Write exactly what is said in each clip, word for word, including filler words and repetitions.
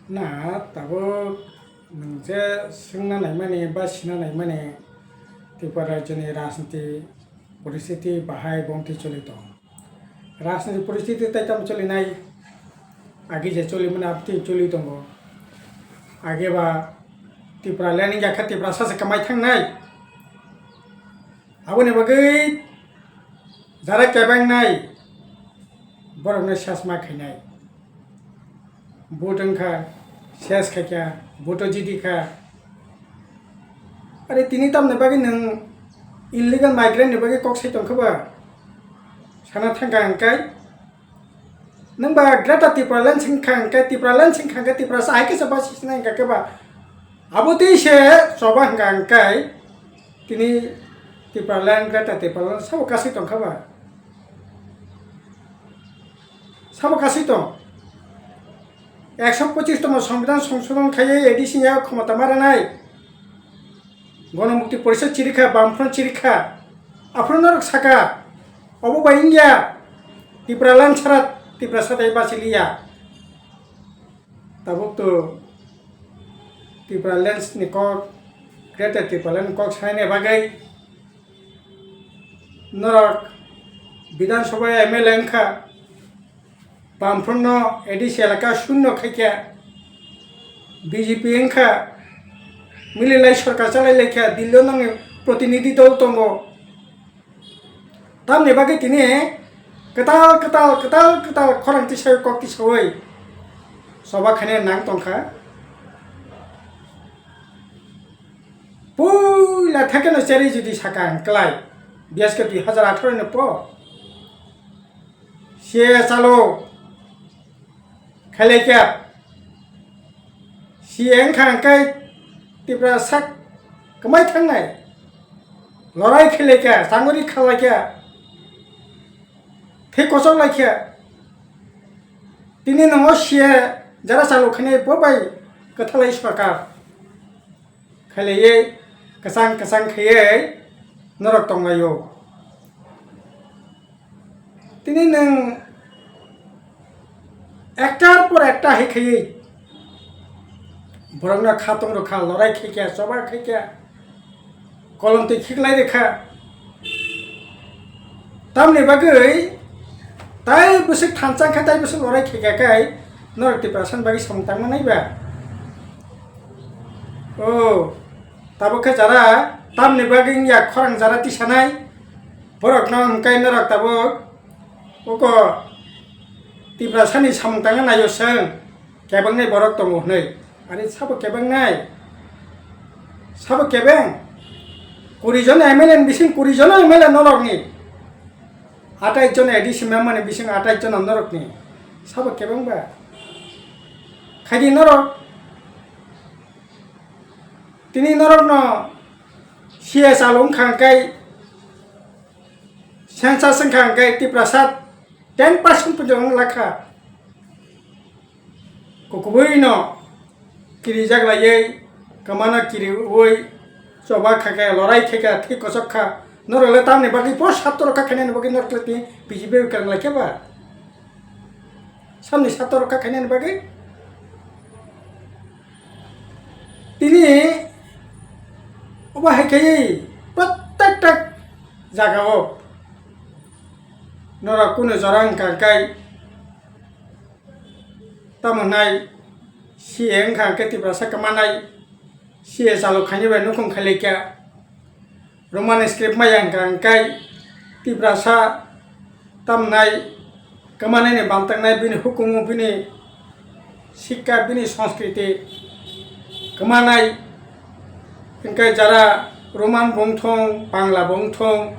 Na, tabuk nwng je swngna naimani ba sina naimani Tripura rajyoni rajniti poristiti bahai bomti choli tong. Rajniti poristiti tai tamo choli nai? Agi je choli mani abti choli tongo. Agi ba Tripura land wngya kha Tripura sasa kamai thangnai. Aboni bagwi jara kebengnai borokno sasma khainai. Vote wngkha, ses khaikha, vote jidi kha. Are tini tamni bagwi nwng illegal migrant ni bagwi kok sai tongkha ba? Sana thangkha hwnkhe nwng ba Greater Tipraland sing kha hwnkhe, Tipraland sing kha hwnkhe, Tiprasa hai khe se ba sisna hwnkha khe ba? Abo tei se choba hwnkha hwnkhe tini Tipraland, Greater Tipraland sabo kasui tongkha ba? Sabo kasui tong. Ekso pochis tomo Songbidan songsodon khaiwi A D C ni khomota ma rwnai. Gonomukti Porishad chirikha, Bamfront chirikha. Aphuru norok saka, obo bai wngya, Tipraland chara Tiprasa tai bachiliya. Tabuk to Tipraland ni kok, Greater Tipraland ni kok sanani bagwi norok Bidhan Sabha M L A wngkha, Bamfront no A D C elaka shunyo khaikha, B J P wngkha, mililai sorkar chalai laikha, Delhi o nangni protinidhi dol tongo. Tamni bagwi tini kwtal, kwtal, kwtal, kwtal khorang tisawi kok tisawi choba khainai nang tongkha. Puila thekeno cherwi jodi saka ang klai, B S K dui hazar atharo ni po C A A chalo khailai kha. C A A wngkha hwnkhe Tiprasa kwmai thangnai. Lorai khailai kha, changori khalai kha, thwi kochok lai kha. Tini nwngo C A A jara chalo khainai bo bai kwthalai sorkar. Khailaiwi kwchang kwchang khaiwi norok tonglaio. Tini nwng ektar por ekta hai khaiwi borokno kha tong rwkha, lorai khaikha, choba khaikha, kolom twi khiklai rwkha. Tamni bagwi tai bwswk thansa khe, tai bwswk lorai khaikha khe norok Tiprasa ni bagwi samung tangma nai ba? O, tabuk khe jara, tamni bagwi wngya khorang jara tisanai, borokno hwnkhe norok tabuk uko Tiprasa ni samung tangna naio chwng, kebengnai borok tongo hwnwi. Are sabo kebengnai? Sabo kebeng? Kuri jon M L A ni bising kuri jon M L A norokni, atais jon A D C member ni bising atais jon norokni, sabo kebeng ba? Khaidi norok. Tini norokno C A A chalo wngkha hwnkhe, census wngkha hwnkhe Tiprasa ten percent poito wng lakha. Kubui no kirijak laiwi, kwmano kiriui, choba kha khe, lorai khe khe, thwi kochok kha. Norok le tamni bagwi bo sattor kha khainani bagwi norok le tini B J P kwrwng lai khe ba? Samni sattor kha khainani bagwi? Tini obo hai khe prottekta jagao norok kunu jora wngkha hwnkhe tamo hwnai C A A wngkha hwnkhe Tiprasa kwmanai, C A A chalo khainai bai nukhung khailai kha. Roman script maya hwnkha hwnkhe Tiprasa tamnai kwmanaini bantangnai bini hukumu, bini sikka, bini sanskriti kwmanai hwnkhe jara Roman bo wngthong, Bangla bo wngthong,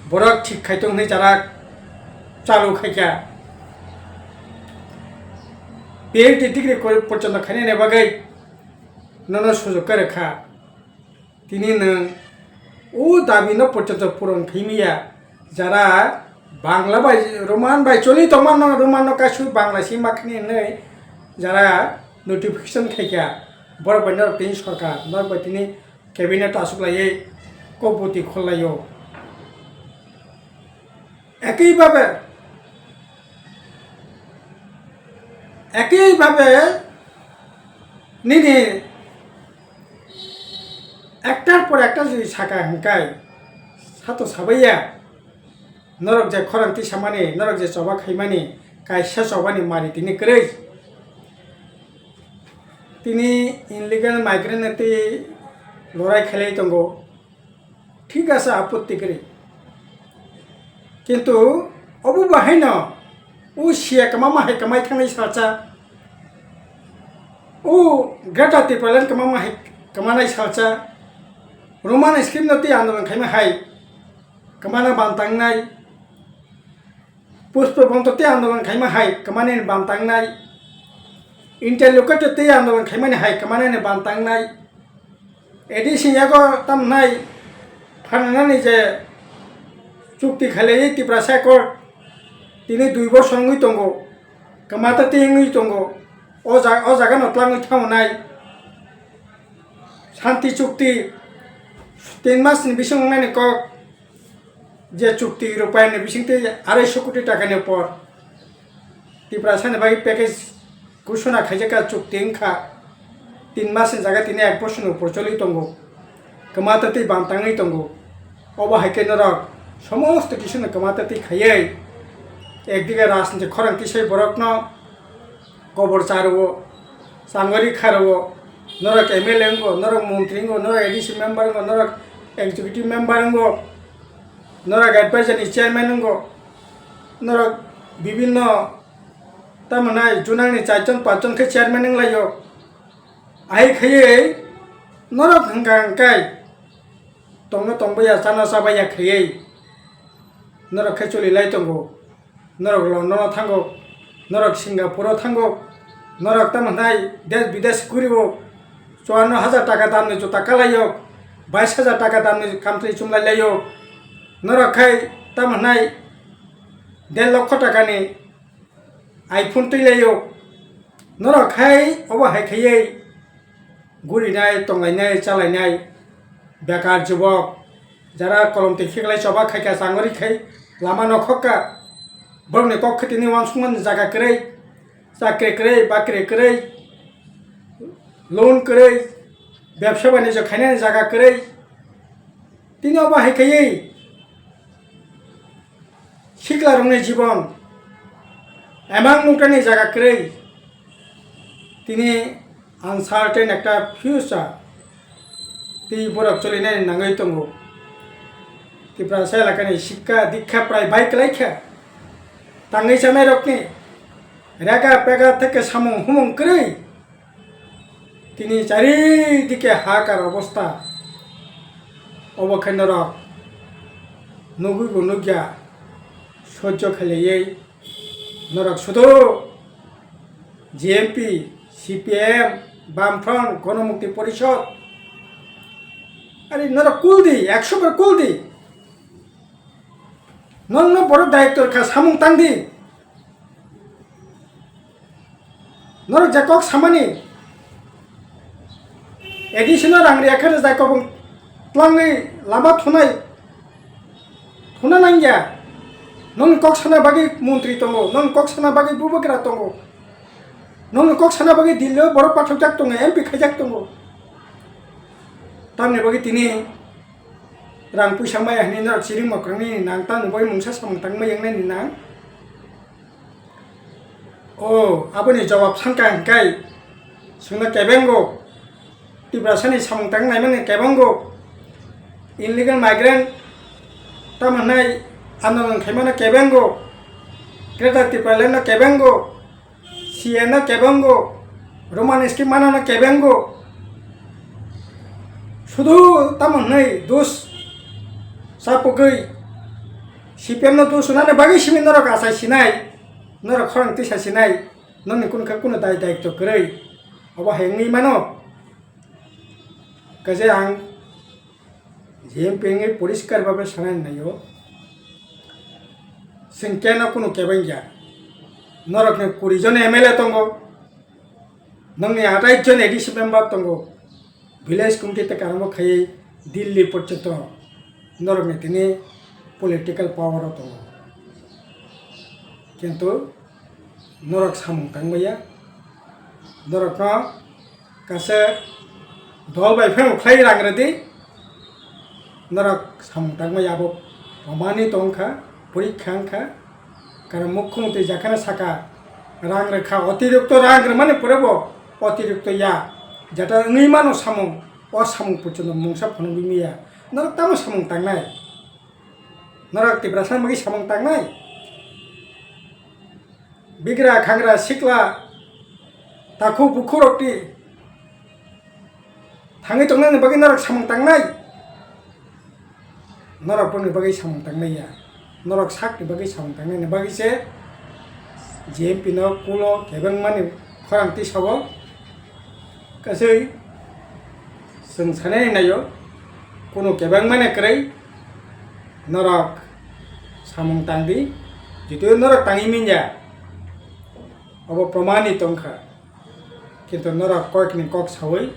borok thik khai tong hwnwi jara chalu khaikha. P H D degree koi-, porjonto khainani bagwi nono sujok khe rwkha. Tini nwng o dabi no porjonto puron khaimaya, jara Bangla bai, Roman bai choli tongma no, Roman no kasu Bangla si ma khani hinwi jara notification khaikha, borok bai norok tini sorkar, norok bai tini cabinet aswk laiwi kok bwtwi khol laio. Ekei bhabe, ekei bhabe Nini ektar por ekta jodi saka hwnkhai, sato sabaiya, norok je khorang tisamani, norok je choba khaimani, kaisa chobani mari tini kwrwi. Tini illegal migrant ni twi lorai khailai tongo. Thik ase, apotti kwrwi. Kintu obo bahaino o siya kwmama hai kwmai thangnai salsa, o Greater Tipraland kwmama hai kwmanai salsa, Roman script no twi andolon khaima hai kwmana ban tangnai, Pushpa Bhonto tei andolon khaima hai kwmani ban tangnai, interlocutor tei andolon khaimani hai kwmani ban tangnai, A D C yago tamnai phananani je chukti khalaiwi Tiprasa Accord tini dui bosor wngwi tongo, kwmata tei wngwi tongo, o ja-, o jagano tlangwi thangnai. Shanti chukti tin masni bising wngnani kok, je chukti rupaini bisingtwi arai so koti takani por Tiprasani bagwi package ghoshona khaijak kha, chukti wngkha tin masni jaga tini ek bosorni upor choli tongo, kwmata tei bam tangwi tongo. Obo hai khe norok somosto kisino kwmata tei khaiwi ekdige rajniti khorang tisai borokno kobor cha rwo, changori kha rwo, norok M L A wngo, norok montri wngo, norok A D C member wngo, norok executive member wngo, norok advisor ni chairman wngo, norok bibinno tamo nai junang ni char jon panch jon khe chairman wng lai o. Ahai khaiwi norok hwnkha hwnkhe tongno tongbai ya, chano chabai ya khaiwi norok khe choli lai tongo. Norok London o thango, norok Singapore o thango, norok tamo hwnai desh bidesh guribo, chuanno hajar taka damni juta kalaio, bais hajar taka damni kamtwi chumlai laio, norok khai tamo hwnai der lokho takani iPhone twi laio, norok khai obo hai khaiwi gurinai, tonglainai, chalainai, bekar jubok, jara kolom twi khiklai choba khaikha, changori khai lama nokhok kha, borokni kok khe tini uansukmani jaga kwrwi, chakri kwrwi, bakri kwrwi, loan kwrwi, bebsa banijyo khainani jaga kwrwi, tini obo hai khaiwi siklarokni jibon emang nuknani jaga kwrwi. Tini uncertain ekta future tei borok cholinani nangwi tongo. Tiprasa elakani sikha dikha prai bai kwlai kha. Tangwi chanairokni rega pega theke samung humung kwrwi. Tini charidike hakar obosta. Obo khe norok nugwi bo nukya, sojjo khailaiwi norok sudu G M P, C P I M, Bamfront, Gonomukti Porishod, ari norok kuldi, ekso bar kuldi. Nokno borok director kha samung tangdi. Norok je kok samani, A D C no rang riya khe rwjai kobong tlangwi lama thunai thuna nangya. Nokni kok sana bagwi montri tongo, nokni kok sana bagwi bubagra tongo, nokni kok sana bagwi Delhi o borok pathokjak tongo, M P khaijak tongo. Tamni bagwi tini rang puisa maya hinwi norok chiring mokrangni nang, tamni bagwi mungsa samung tangma yangnani nang. O, aboni jawab sankha hwnkhe chwngno kebengo, Tiprasani samung tang naimani kebengo, illegal migrant tamo hwnai andolon khaimano kebengo, Greater Tipraland no kebengo, C A no kebengo, Roman script manano kebengo. Sudu tamo hwnwi dos chapogwi C P M no dos nani bagwi simi norok achai sinai, norok khorang tisa sinai, nokni kunu khe kunu dai daitw kwrwi. Obo hai wngwi mano. Kaje ang J M P wngwi poriskar babe sanai naio. Chwng keno kunu kebeng ya. Norokni kuri jon M L A tongo. Nokni athais jon A D C member tongo. Village committee tei karamo khaiwi Delhi porjonto norokni tini political power o tongo. Kintu norok samung tangmaya, norokno Kaisa dol bai phano khlai rang rwdi. Norok samung tangma yabo pamani tongkha, porikha wngkha. Karon mukhumantri jekheno saka, rang rwkha, otirikto rang rwmani pore bo otirikto ya. Jeta wngwi mano samung, o samung puchuno mungsa phunugwi manya. Norok tamo samung tangnai? Norok Tiprasa bagwi samung tangnai? Bigra, khangra, sikla, takhuk, bukhurokni thangwi tongnani bagwi norok samung tangnai? Norok boni bagwi samung tangnai ya. Norok sakni bagwi samung tangnani bagwi se G M P no kulo kebengmani khorang tisao. Kasui chwng sanai naio, kuno kebengmani kwrwi norok samung tangdi, jotoi norok tangwi manya, obo pramani tongkha. Kintu norok koikni kok saui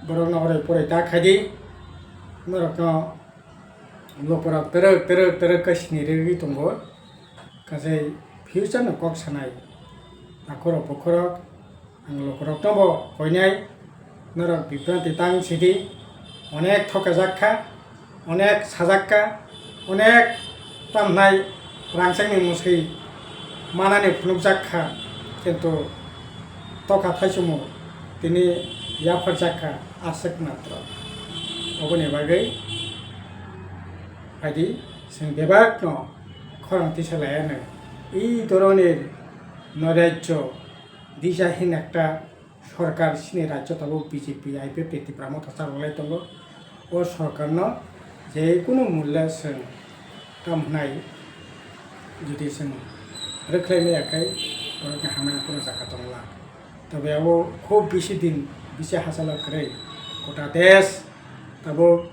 borokno orai porai ta khaidi, norokno lokorok twrwk twrwk twrwk khe sini rwgwi tongo. Kasai future no kok sanai takhorok bokhorok, ang lokorokno bo koinai, norok bibranti tang sidi, onek thokajak kha, onek sajak kha, onek tamhnai rangchakni mwswi manani phunukjak kha, kintu tokha thaichukmung tini yapharjak kha aswk matro. Oboni bagwi phaidi chwng bebakno khorang tisa laiya nai. Ei dhoroner noraijyo disa hin ekta sorkar, chini rajyo tabuk B J P, I P F T, Tipra Motha chalok lai tongo. O sorkarno je kunu mulya chwng tamo hwnai, jodi chwng rwkhlai maya khe borokni hamya kunu jaga tongla. Tobe abo khub bisi din, bisi hachalo kwrwi kota desh tabuk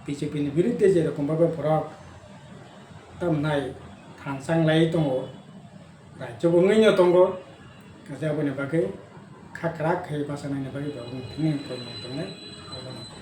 B J P ni birudde je rokom bhabe borok tamo hwnai thansa wnglai tongo. Rajyo bo wngwi no tongo, kaisa aboni bagwi kha kwrak khe bachanaini bagwi bo wng thani poimung tongnai, abono.